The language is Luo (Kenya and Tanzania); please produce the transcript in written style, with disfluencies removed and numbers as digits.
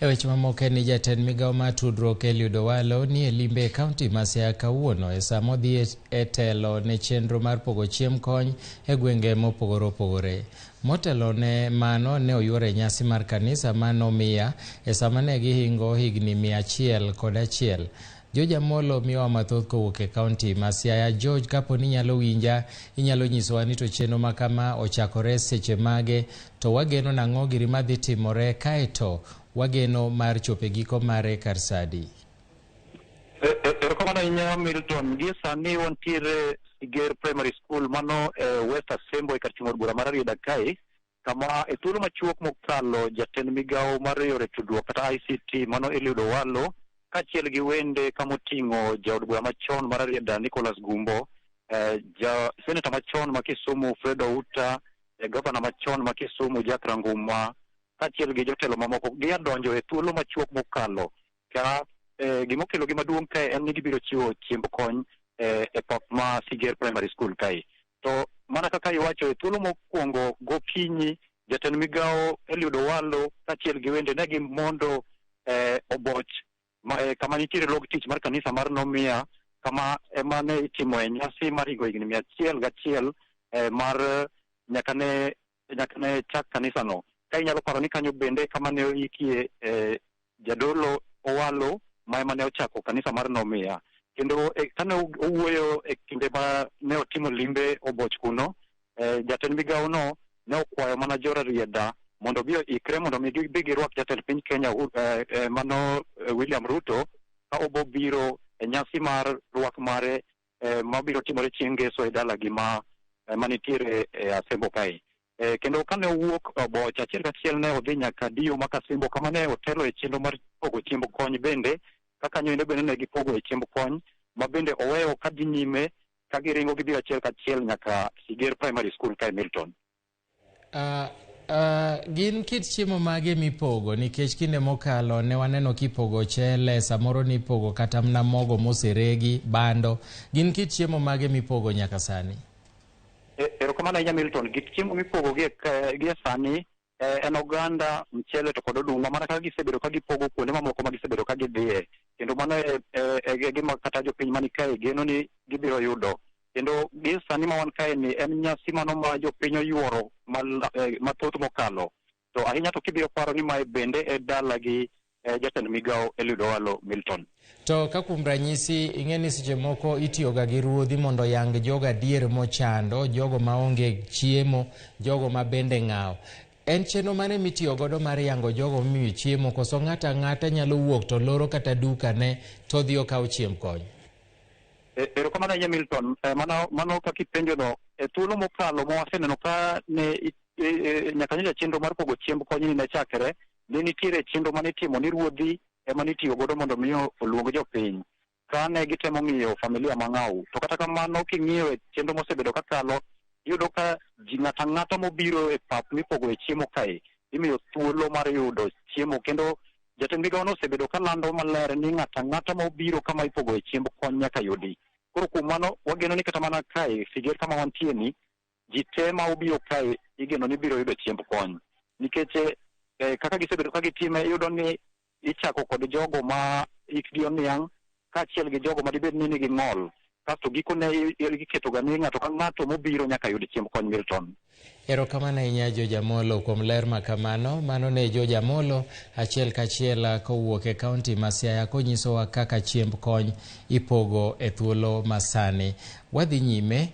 E weche mamoko en ni jatend migawo mar tudruok Eliud Owalo ni e limbe e kaunti ma Siaya kawuono e sama odhi e telo ne chenro mar pogo chiemb kony e gwenge mopogore opogore. Motelo ne mano ne oyuoro e nyasi mar kanisa ma Nomiya e sama ne gihingo higni 101. George Amolo miyowa mathoth kowuok e kaunti ma Siaya. George, kapo ni inyalo winja, inyalo nyisowa ni to chenro ma kama ochakore seche mage, to wageno nang'o giri madhi timore kaeto wageno mar chopo e giko mare kar sa adi? Erokamano ahinya Milton. Gie sani wantiere Siger Primary School mano e West Asembo e kar chung' od bura mar Rarieda kae kama e thuolo machuok mokalo jatend migawo mar yore tudruok kata ICT mano Eliud Owalo kaachiel gi wende kamoting'o jaod bura machon mar Rarieda Nicholas Gumbo, ja seneta machon ma Kisumu Fred Outa, gavana machon ma Kisumu Jack Ranguma kaachiel gi jotelo mamoko gia donjo e thuolo machuok mokalo ka gimokelo gi maduong' kae en ni gibiro chiwo chiemb kony e pap ma Siger Primary School kae. To mana kaka iwacho e thuolo mokwongo gokinyi jatend migawo Eliud Owalo kaachiel gi wende ne gimondo oboch kama nitiere log tich mar kanisa mar Nomia kama ema ne itimoe nyasi mar hingo higni 101 mar nyaka ne chak kanisano. Ka inyalo paro ni kanyo bende kama ne oikie jadolo Owalo ma ema ne ochako kanisa mar Nomia. Kendo kane owuoyo e kinde ma ne otimo limbe oboch kuno, jatend migawo no ne okwayo mana jo Rarieda mondo obi oikre mondo mi gibi girwak jatend piny Kenya mano William Ruto ka obo biro e nyasi mar rwak mare mabiro timore chieng' ngeso e dalagi ma manitiere e Asembo kae. Kendo kane owuok oboch achiel kachiel ne odhi nyaka Dio ma Kasembo kama ne otelo e chenro mar pogo chiemb kony bende kaka kanyo bende ne gipogo e chiemb kony ma bende oweyo ka dhi nyime ka giringo gibiro achiel kachiel nyaka Siger Primary School kae Milton. Gin kit chiemo mage mipogo? Nikech kinde mokalo ne waneno kipogo chele, samoro nipogo kata mana mogo moseregi, bando. Gin kit chiemo mage mipogo nyaka sani? Erokamano ahinya Milton. Gik chiemo mipogo gie sani en oganda, mchele to kod oduma mana kaka gisebedo ka gipogo kuonde mamoko ma gisebedo ka gidhiye. Kendo mano e gima kata jopiny mani kae geno ni gibiro yudo. Kendo gie sani ma wan kae ni en nyasi mano ma jopiny oyuoro mathoth mokalo. To ahinya to kibiro paro ni mae bende e dalagi jatend migawo Eliud Owalo Milton. To ka kuom ranyisi ing'e ni seche moko itiyoga gi ruodhi mondo oyang jogo adier mochando, jogo maonge chiemo, jogo ma bende ng'awo. En chenro mane mitiyo godo mar yango jogo mimiyo chiemo koso ng'ato ang'ata nyalo wuok to loro kata duka ne to odhi okaw chiemb kony? Erokamano ahinya Milton. Mano kaka ipenjono, e thuolo mokalo ma waseneno ka ne nyaka nyocha chenro mar pogo chiemb kony ni ne chakre, ne nitiere chenro mane itimo ni ruodhi ema nitiyo godo mondo mi oluong jopiny ka ne gitemo ng'iyo familia mang'aw. To kata kamano king'iyo e chenro mosebedo kakalo, iyudo ka ji ng'ato ang'ata mobiro e pap mipogo e chiemo kae imiyo thuolo mar yudo chiemo. Kendo jatend migawo no osebedo kalando maler ni ng'ato ang'ata mobiro kama ipogo e chiemb kony nyaka yudi. Koro kuom mano wageno ni kata mana kae Siger kama wantie ni ji te ma obiro kae igeno ni biro yudo chiemb kony. Nikech kaka gisebedo ka gitime iyudo ni ichako kod jogo ma hikgi oniang' kaachiel gi jogo ma dibed ni nigi ng'ol. Kasto gikone iketoga ni ng'ato ka ng'ato mobiro nyaka yud chiemb kony Milton. Erokamano ahinya George Amolo kuom ler ma kamano. Mano ne George Amolo achiel kachiel kowuok e kaunti ma Siaya konyisowa kaka chiemb kony ipogo e thuolo masani. Wadhi nyime.